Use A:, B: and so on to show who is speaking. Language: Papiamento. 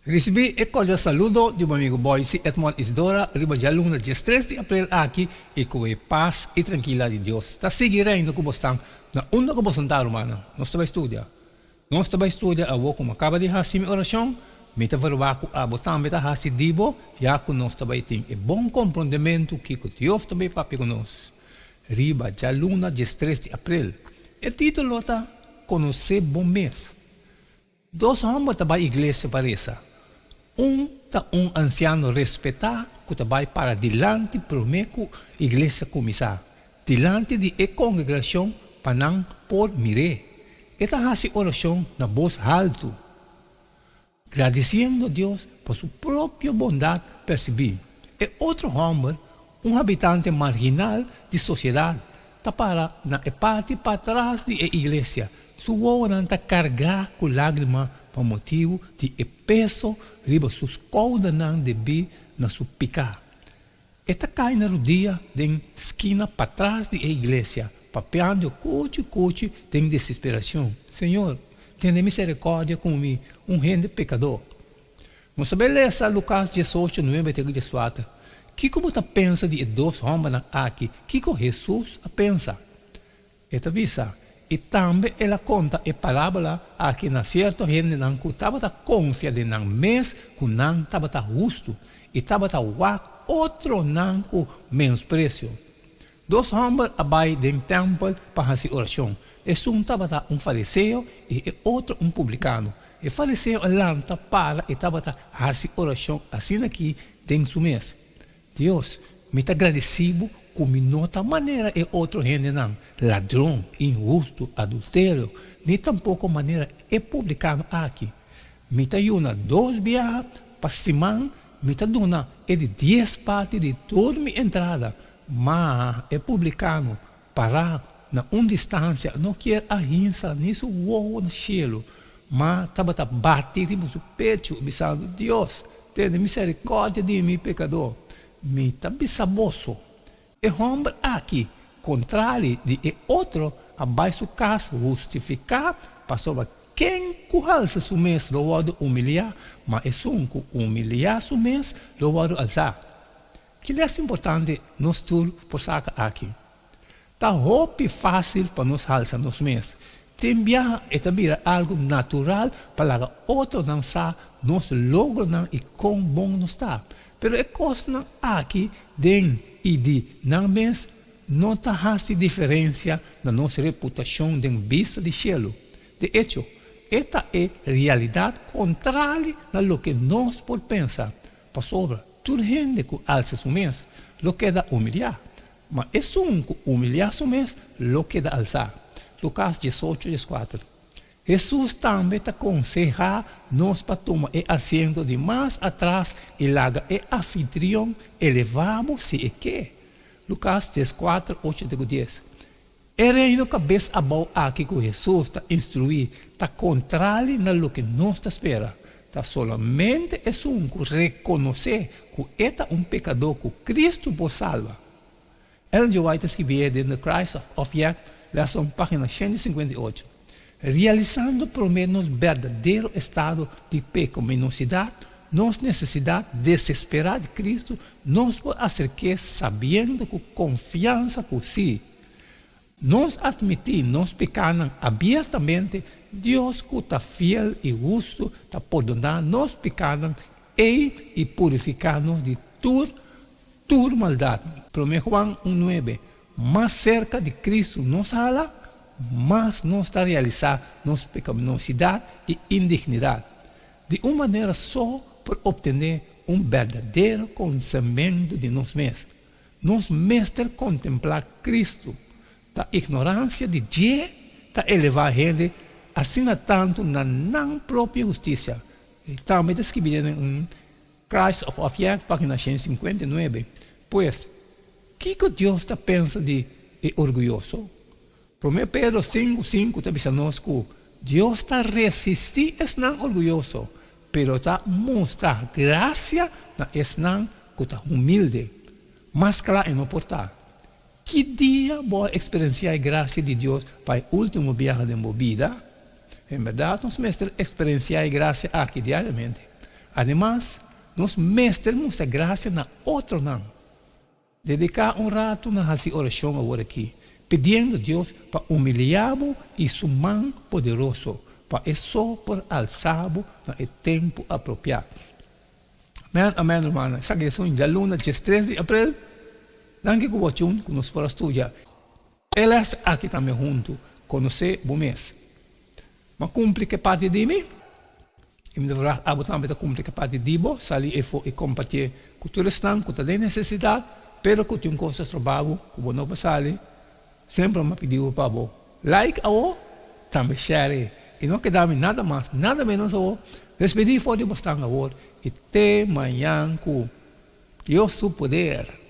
A: Risibí e kordial saludo di bo amigu Boyce Edmond Isidora riba djaluna diestres di aprel aki i ku e pas i trankila di Dios ta sigui reina ku bosnan na unda ku boso ta rumannan. Nos ta bai studia. Nos ta bai studia awo ku mi a kaba di hasi mi orashon, mi ta verwagt ku abo tambe ta hasi di bo ya ku nos ta bai tin e bon komprondementu kiko Dios ta bai papia ku nos riba djaluna diestres di aprel. E titulo ta Konosé bo mes. Dos hòmber ta bai iglesia pa resa. Un ta un ansiano respetá ku ta bai para dilanti promé ku iglesia kuminsá, dilanti di e kongregashon pa nan por mir'é. E ta hasi orashon na bos haltu, gradisiendo Dios pa su propio bondat persibí. E otro hòmber, un habitante marginal di sosiedat, ta para na e parti patras di e iglesia. Su wowonan ta kargá ku lágrima pa motibu di e peso riba su skoudernan debí na su piká. E ta kai na rudia den skina patras di e iglesia, papiando kuchi kuchi den desesperashon, Señor, tene miserikòrdia ku mi, un hende pekadó. Nos ta bai lesa Lukas diesocho, nuebe te ku dieskuater. Kiko bo ta pensa di e dos hòmbernan aki? Kiko Hesus a pensa? E ta bisa, I tambe el a konta e parábola aki na sierto hendenan ku tabata konfia den nan mes ku nan tabata hustu i tabata wak otronan ku menospresio. Dos hòmber a bai den tèmpel pa hasi orashon. Esun tabata un fariseo i e otro un publikano. E fariseo a lanta para i tabata hasi orashon asin'akí den su mes, Dios, mi ta gradisí bo ku mi no ta manera e otro hendenan, ladron, inhustu, adulterio, ni tampoko manera e publikano aki. Mi ta yuna dos biaha pa siman, mi ta duna e di dies parti di tur mi entrada. Ma e publikano pará na un distansia no kier a hinsa ni su wowo na shelu, ma tabata bati riba su pechu, bisando, Dios, tene miserikòrdia di mi pekadó. Mi ta bisa boso, e hòmber aki, kontrali di e otro, a bai su kas hustifiká, pasobra ken ku halsa su mes lo wòrdu humiliá, ma esun ku humiliá su mes lo wòrdu alsá. Ki lès importante nos tur por saka aki? Ta hopi fásil pa nos halsa nos mes. Tin biaha e ta bira algu natural pa laga otronan sa nos logronan i kon bon nos ta. Pero e kosnan aki den i di nan mes no ta hasi diferensia na nos reputashon den bista di shelu. De echo, e ta e realidat kontrali na loke nos por pensa. Pasobra tur hende ku alsa su mes lo keda humiliá, ma esun ku humiliá su mes lo keda alsá. Lukas diesocho, dieskuater. Hesus tambe ta konsehá nos pa tuma e asiento di mas atras i laga e anfitrion elevá bo si e ke. Lukas dieskuater, ocho te ku dies. E reino kabes abou aki ku Hesus ta instruí ta kontrali na loke nos ta spera. Ta solamente esun ku rekonosé ku e ta un pekadó ku Kristu por salba. Ellen G. White ta skibié den The Christ of Object Lesson, página 158, Realisando promé nos berdadero estado di pekominosidat, nos nesesidat desesperá di Kristu, nos por aserk'é sabiendo ku konfiansa ku si nos atmití nos pikánan abiertamente, Dios ku ta fiel i hustu ta pordoná nos pikánan ei i purifiká nos di tur tur maldat. Promé Juan un nuebe, Mas serka di Kristu nos hala, mas nos ta realisá nos pekaminosidad i indignidat. Di un manera so por optené un berdadero konsementu di nos mes. Nos mester kontemplá Kristu. Ta ignoransia di dje ta elevá hende asina tantu na nan propio hustisia. Tambe ta skibí den un Christ of Object, página 159. Pues, kiko Dios ta pensa di e orguyoso? Promé Pedro sinku, sinku ta bisa nos ku Dios ta resistí esnan orguyoso, pero ta mustra grasia na esnan ku ta humilde. Mas kla e no por ta. Ki dia bo a eksperensiá e grasia di Dios pa e último biaha den bo bida? En bèrdat nos mester eksperensiá e grasia aki diariamente. Ademas, nos mester mustra grasia na otronan. Dediká un ratu na hasi orashon awor aki, pidiendo Dios pa humiliá bo i su man poderoso, pa e so por alsá bo na e tempu apropiá. Amen, amen, rumannan. Esaki esun djaluna diestres di aprel. Danki ku bo tjun ku nos por a studia e lès aki tambe huntu. Konosé bo mes. M'a kumpli ku e parti di mi, i mi ta verwagt abo tambe ta kumpli ku e parti di bo. Sali efo i kompartié ku tur esnan ku ta den nesesidat, pero ku tin un kos ta stroba bo ku bo no por sali. Semper m'a pidi bo pa bo like awo, tambe share. I no keda mi nada mas, nada menos awo. Despedí for di bo stan awor i te mañan ku Dios su poder.